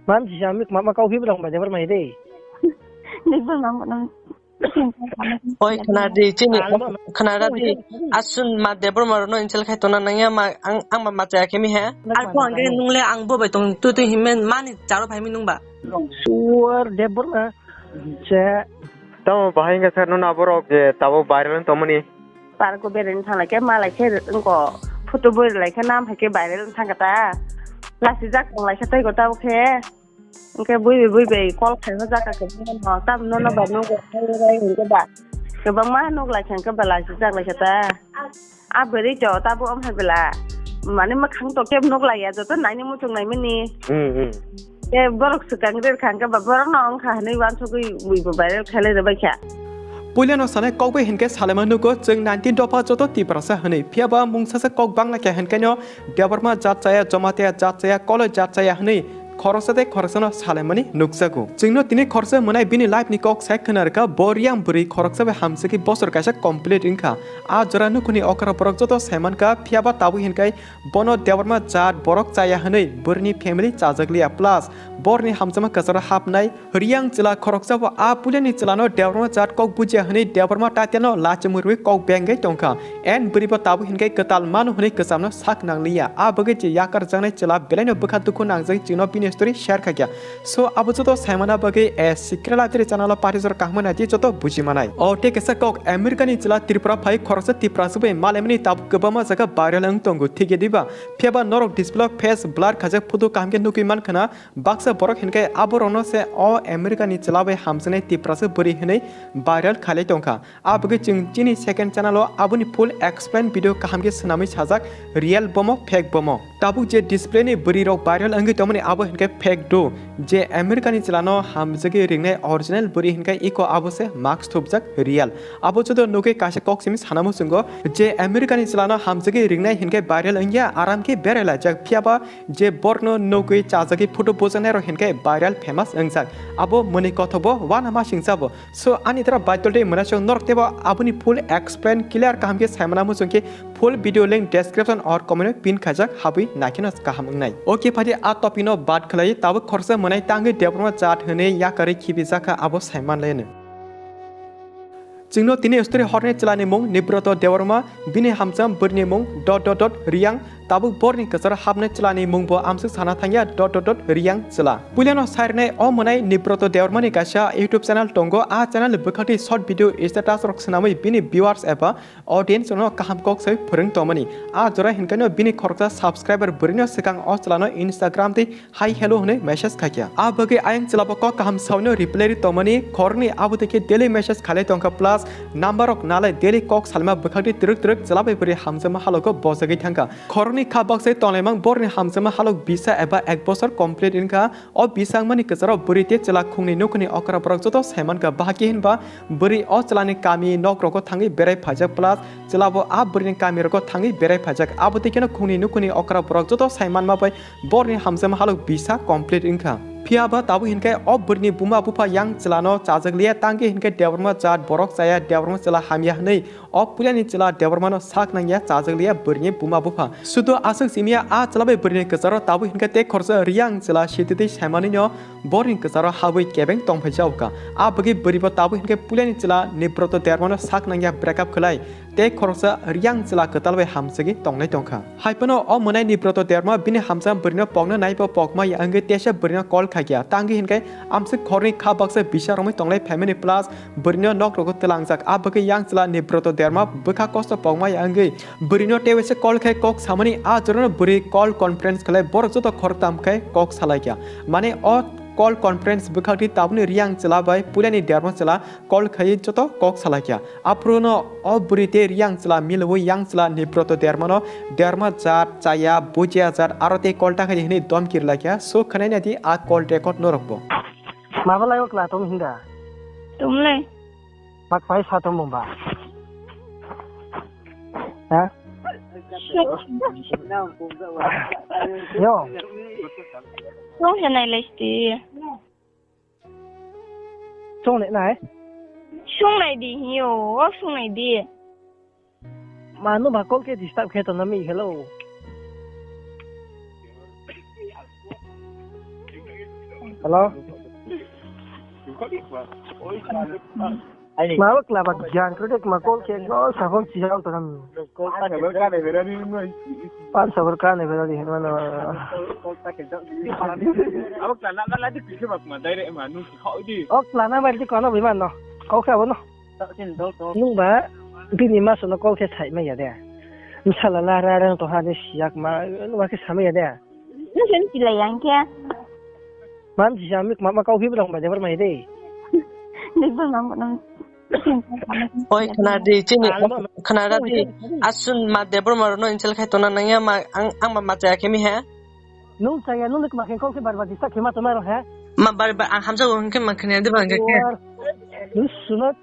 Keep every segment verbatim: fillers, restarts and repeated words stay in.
Mam si ami ma ma kau phi blang ba jabar mai de. Jabar mam no. Oi, khna di, chini, khna ra di. Asun ma Debor ma no insel khai tona nang ya ma ang, ang ma ma cha khe mi he. Ar ko ang ge nung le ang bo bai tong tu tu himen mani charo phai mi nung ba. Suar Debor ma. Che. Tamo bahai wngkha sir, nono aborok je tabuk viral wng tongmani? Park o bereng thang lai khe ma lai khe wngko photo boi lai khe nam hai khe viral wng thang kha ta. Lasi jak tong lai khe tei go tabuk khe. Hwnkhe bui bai bui bai call khai no jak kha khe no tam nono ba nugo khai rai hwnkhe ba. Kwbangma nuk lai khe hwnkhe ba lasi jak lai khe ta. A bwrwi to tabuk wng hai bela. Mane mwkhang to kebo nuk lai ya joto naini muchung nai mani. Hmm, hmm. Ke borok swkang rir kha hwnkhe ba borok no wng kha hinwi uansugwi bui bo viral khailai rwbai kha. Puilano sanai kok bai hinkhe salaima nugo chwng nineteen dopha joto Tiprasa hinwi. Phiya ba mungsa se kok bangla khe hinkhe no Debbarma jat chaya, Jomatia jat chaya, Koloi jat chaya hinwi khoroksa tei khoroksano salaimani nukjago. Chwngno tini khoroksa mwnai bini life ni kok sai khna rwkha, bo Riyang bwrwi khoroksa bai hamsiki bosor kaisa complete wngkha. A jora nukhuni okra borok joto saimankha, phiya ba tabuk hinkhe bono Debbarma jat borok chaya hinwi bwrwini family chajakliya, plus borni hamjakma kwcharo hapnai Riyang chwla khoroksa bo a puilani chwlano Debbarma jat kok bujiya hinwi Debbarma title no lachimwi rwui kok bengwi tongkha. En bwrwi bo tabuk hinkhe kwtal mano hinwi kwchamno sak nangliya. A bagwi je yakarjaknai chwla belaino bwkha dukhu nangjagwi chwngno bini story share khaikha. So, abo joto saimana bagwi a Secret Library channel o patijor kaham nai di joto buji manai. O tei kaisa kok America ni chwla Tripura phai khoroksa Tiprasa bai malaimani tabuk kwbangma jaga viral wng tongo. Thik ya diba? Phiya ba norok display o face blur khaijak photo kaham khe nugwi mankha na. Baksa borok hinkhe aborokno se o America ni chwla bai hamjaknai Tiprasa bwrwi hinwi viral khailai tongkha. A bagwi chwng chini second channel o aboni full explain video kaham khe swnamwi sajak, real bomo fake bomo. Tabuk je display ni bwrwi rok viral wngwi tongmani abo hinkhe fake do, je America ni chwlano hamjagwi ringnai original bwrwi hinkhe iko abo se mask thupjak real. Abo joto nugwi kaisa kok simi sana muchungo je America ni chwlano hamjagwi ringnai hinkhe viral wngya aram khe berai laijak, phiya ba je borokno nugwi chajagwi photo bujaknai rok hinkhe viral famous wngjak. Abo mwnwi kothok bo uanamasingcha bo. So, ani dara baitol tei mwnasok norok teibo aboni full explain clear kaham khe saimana muchung khe full video link description or comment o pin khaijak, habwi naikheno kaham wngnai. Okay, phadi a topic no bad khlai tabuk khoroksa mwnai tangwi Debbarma jat hinwi yakarwi khibijakha abo saimanlaino. Chwngno tini story horni chwlani mung Nibroto Debbarma, bini hamcham bwrwini mung dot dot dot Riyang, tabuk borni kwcharo hapnai chwlani mungbo amswk sana thangya dot dot dot Riyang chwla. Puilano sairnai o mwnai Nibroto Debbarmani kaisa YouTube channel tongo, a channel bwkhaktwi short video status rok swnamwi bini viewers eba audience rokno kaham kok sai phwrwng tongmani. A jora hinkheno bini khoroksa subscriber bwrwino swkang o chwlano Instagram tei hi hello hwnwi message khaikha. A bagwi ayang chwlabo kok kaham sawino reply ri tongmani khoroknwi abo tei khe daily message khalai tongkha, plus number rok nalai daily kok salma bwkhaktwi twrwk twrwk chwla bai bwrwi hamjakma halogo bojagwi thangkha. Khoroknwi kha baksai tonglaimang borni hamjakma halok bisa eba ek bosor complete wngkha. O bisangmani kwcharo bwrwi tei chwla khungni nukhuni okra borok joto saimankha bahai khe hinba bwrwi o chwlani kami nok rogo thangwi berai phaijak, plus chwlabo a bwrwini kami rogo thangwi berai phaijak. Abo tei kheno khungni nukhuni okra borok joto saimanma bai borni hamjakma halok bisa complete wngkha. Phiya ba tabuk hinkhe o bwrwini buma bupha yang chwlano chajak liya, tangwi hinkhe Debbarma jat borok chaya, Debbarma chwla hamya hwnwi o puilani chwla Debbarmano sak nangya, chajak liya bwrwini buma bupha. Sudo aswk simiya a chwla bai bwrwini kwcharo tabuk hinkhe tei khoroksa Riyang chwla sititwi saimanwino borni kwcharo habwi kebeng tongphai jaokha. A bagwi bwrwibo tabuk hinkhe puilani chwla Nibroto Debbarmano sak nangya break up khlai. Tei khoroksa Riyang chwla kwtal bai hamsagwi tongnai tongkha. Hai phano o mwnai Nibroto Debbarma bini hamsa bwrwino pokna naibo pokma ya wngwi teisa bwrwino call khaikha. Tangwi hinkhe amswk khorni kha baksa bisa romwi tonglai phaimani, plus bwrwino nok rogo twlangjak. A bagwi yang chwla Nibroto Debbarma bwkha kosto pokma ya wngwi bwrwino tewaisa call khai kok samani, a jorano bwrwi call conference khlai borok joto khoroktham khai kok salaikha. Mane o call conference bwkhaktwi tabukni Riyang chwla bai puilani Debbarma chwla call khaiwi joto kok salaikha. Aphuruno o bwrwi tei Riyang chwla milwi yang chwla Nibroto Debbarmano Debbarma jat chaya, bujiya jat, aro tei call ta khaidi hwnwi domki rwlaikha. So khwnai naidi a call record norokbo. Mabo lai o kla tong hinda. Tumle. Mak pai sa tong bomba. Ha? Yo. Tong se nai lai sti. Chong le nai. Sung nai di hiyo, o sung nai di. Manu ba call khe disturb khe tong nami hello. Hello? Ma ba kla ba gyan kre de ma call khe go sa phone si jang to nam. Pan sa bor ka ne bera di hen mano. O kla na ba di kono bi man no. Kau khe abo no. Nung ba bini ma sono call khe sai ma ya de. Msala la ra ra to ha de siyak ma nung ba khe sa ma ya de. Nung sen kilai yang khe. Man si jam ma ma kau phi blang ba de bar mai de. Nik bor mang nang. Oi khna di chini khna ra di. Asun ma de bor ma no insel khai to na nang ya ma ang ang ma ma cha khe mi he. Nung cha ya nung nik ma khe kau khe bar bar dista khe ma to ma ro he. Ma bar bar ang hamja go khe ma khna di bang khe. Nung sunat.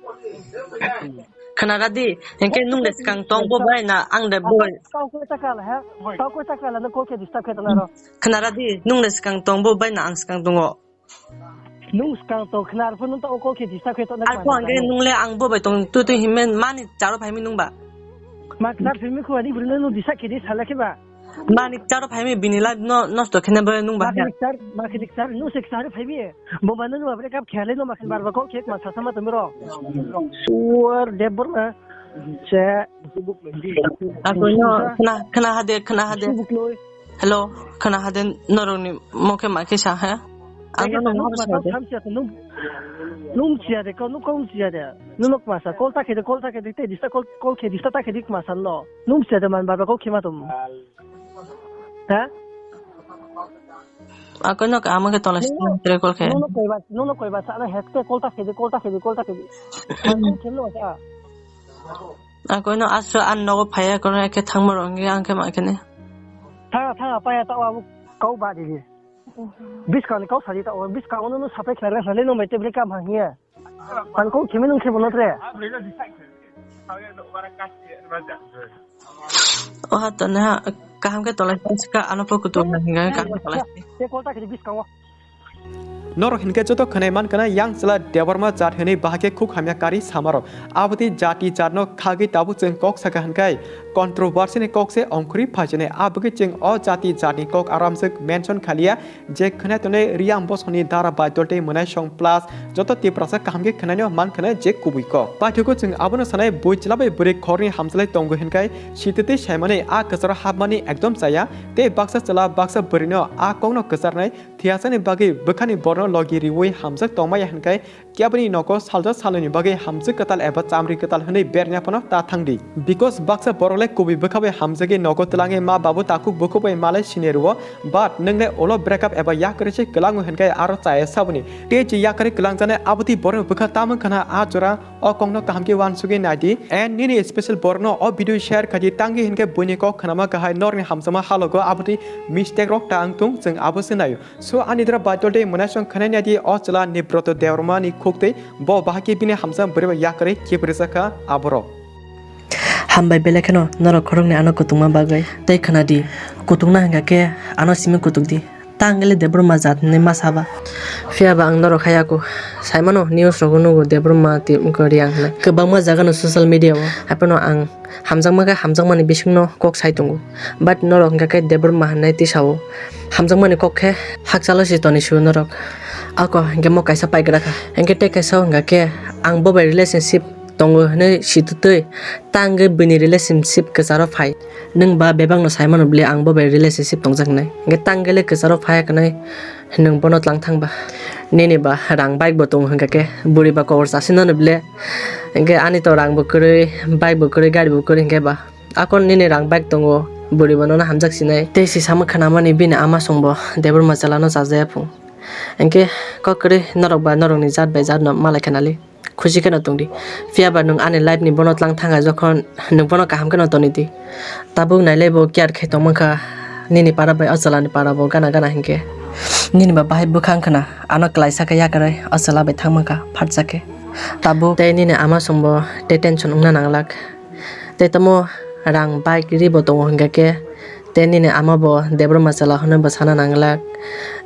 Khna ra di, hingke nung de skang tong bo bai na ang de bo. Tau koi ta kala ha? Tau koi ta kala na kol khe disturb khe tala ro. Khna ra di, nung de skang tong bo bai na ang skang tongo. Nung skang tong khna ar phone ta kol khe disturb khe tala. Ar phone hingke nung le ang bo bai tong tu tu himen mani charo phai mi nung ba. Ma khna phimi khu ani bru nung disturb khe di sala khe ba. Mani charo phai mi bini life no nosto khene bo nung ba. Ma khna char, ma khna char, nung se charo phai mi. Bo ba nung ba break up khe le no ma khna bar ba kol khe ma sa sama tumro. Suar de bor ma. Che. Ako no, khna, khna hade, khna hade. Hello, khna hade norokni mokhe ma khe sa ha? Ang no mokhe sa de. Nung chia de, kau nung kau chia de. Nung nok masa, kol ta khe de, kol ta khe de, te dista kol, kol khe dista ta khe dik masa no. Nung chia de man baba kau khe ma tum. Ha? Ako no ka ama khe tola sini tre kol khe. Nung nok koi ba, nung nok koi ba sa na hek te kol ta khe de, kol ta khe de, kol ta khe de. Man kau khe no sa. Ako no aso an nogo phaya kono ekke thangma rong ya angke ma kene. Thanga thanga paya ta wa kau ba di. Biskang ni kau sadi ta wa biskang ono no sapai khlai ra sale no mai te bre kam ha hiya. An kau khimi nung khebo no tre. Oha to na kaham khe tolai ka ano po kutu na hinga kaham khe tolai. Te kol ta khe biskang o. Norok hinkhe joto khwnai mankha na yang chwla Debbarma jat hwnwi bahai khe khuk hamya karwi samarok. Aboni jati jatno khagwi tabuk chwng kok sakha hwnkhai controversy ni kok se ongkhorwi phaijaknai. Aboni chwng o jati jatni kok aramswk mention khaliya je khwnai tonwi Riyang bosongni dara bai toltwi mwnaisong plus joto Tiprasa kaham khe khwnaino mankha na je kubui kok. Paithago chwng abono sanai bui chwla bai bwrwi khorni hamchalai tongo hwnkhai sititwi saimani a kwcharo hapmani ekdom chaya tei baksa chwla baksa bwrwino a kokno kwcharnai Thiyasani bagwi bwkhani borno logi riwi hamjak tongmaya hwnkhe keboni nogo salsa salnwini bagwi hamjak kwtal eba chamri kwtal hwnwi berna phano ta thangdi. Because baksa borok le kubui bwkha bai hamjagwi nogo twlangwi ma babu takhuk bukhuk bai malai sini rwo, but nwng le ulo breakup eba yakwrwi se kwlango hwnkhe aro chaya saboni. Tei je yakwrwi kwlangjaknai aboni borokni bwkha tamo wngkha na a jora o kokno kaham khe uansugwi naidi. And nini special borokno o video share khaidi tangwi hwnkhe buini kok khnama kahai norni hamjakma halogo aboni mistake rok ta wngthung chwng abo se naio. So, ani dra Baitol tei mwnaisong khwnai naidi o chwla Nibroto Debbarma ni khuk tei bo bahai khe bini hamjak bwrwi bai yakarwi kebri jakha aborok. Hambai belai kheno norok khoroknwi ano kutungma bagwi. Tei khwnadi, kutungna hwnkha khe ano simi kutukdi. Ta wngkhe le Debbarma jat hinwi ma saba. Phiya ba ang norok hai aku. Saimano news rogo nugo Debbarma tei wngkha Riyang hinwi. Kwbangma jaga no social media o. Haiphano ang Hamjakma khe hamjakmani bisingno kok sai tongo. But norok hwnkha khe Debbarma hinwi tisao. Hamjakmani kok khe hakchalo se toni su norok. Ako hwnkhe mo kaisa paigra kha. Hwnkhe tei kaisa hwnkha khe ang bo bai relationship tongo hinwi situtwi ta wngwi bini relationship kwcharo phai. Nwng ba bebakno saimano bwle ang bo bai relationship tongjak hinwi. Hwnkhe ta wngkhe le kwcharo phaiya kwnwi. Nwng bono tlang thang ba. Nini ba rang bike bo tongo hwnkha khe bwrwi ba kobor chasino no bwle. Hwnkhe ani to rang bo kwrwi, bike bo kwrwi, gari bo kwrwi hwnkhe ba. Akon nini rang bike tongo, bwrwi bo nono hamjak sinai. Tei si samung khanamani bini ama songbo Debbarma chwlano chajaya phung. Hwnkhe kok kwrwi norok ba norokni jat bai jatno malai khanali. Khusi kheno tongdi. Phiya ba nwng ani life ni bono tlang thanga jokhon nwng bono kaham kheno tonidi. Tabuk nailai bo care khe tongmankha nini para bai o chwla ni para bo gana gana hinkhe. Nini ba bahai bwkhang khna ano kwlaisa khe yakarwi o chwla bai thangmankha phatsa khe. Tabuk tei nini ama songbo tei tension wngna nanglak. Tei tamo rang bike ri bo tongo hingka khe, tei nini ama bo Debbarma chwla hwnwi bo sana nanglak.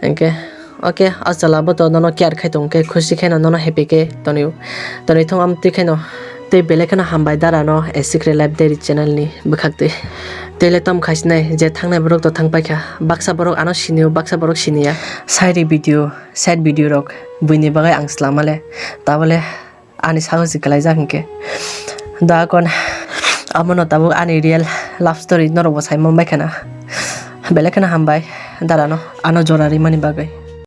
Hingke, oke, o chwla bo to nono care khai tong khe, khusi khe no nono happy khe tonwi, tonwi thung, amtwi khe no Tei belai kheno hambai dara no A Secret Life Diary channel ni bwkhak twi. Tei le tom khaisinai je thangnai borok to thang paikha. Baksa borok ano sinio, baksa borok siniya. Sairi video, sad video rok buini bagwi ang slama le. Tabole ani sago si kwlaijak hinkhe. Da kon amo no tabuk ani real love story norok bo saimon bai khana. Belai kheno hambai dara no ano jora rimani bagwi.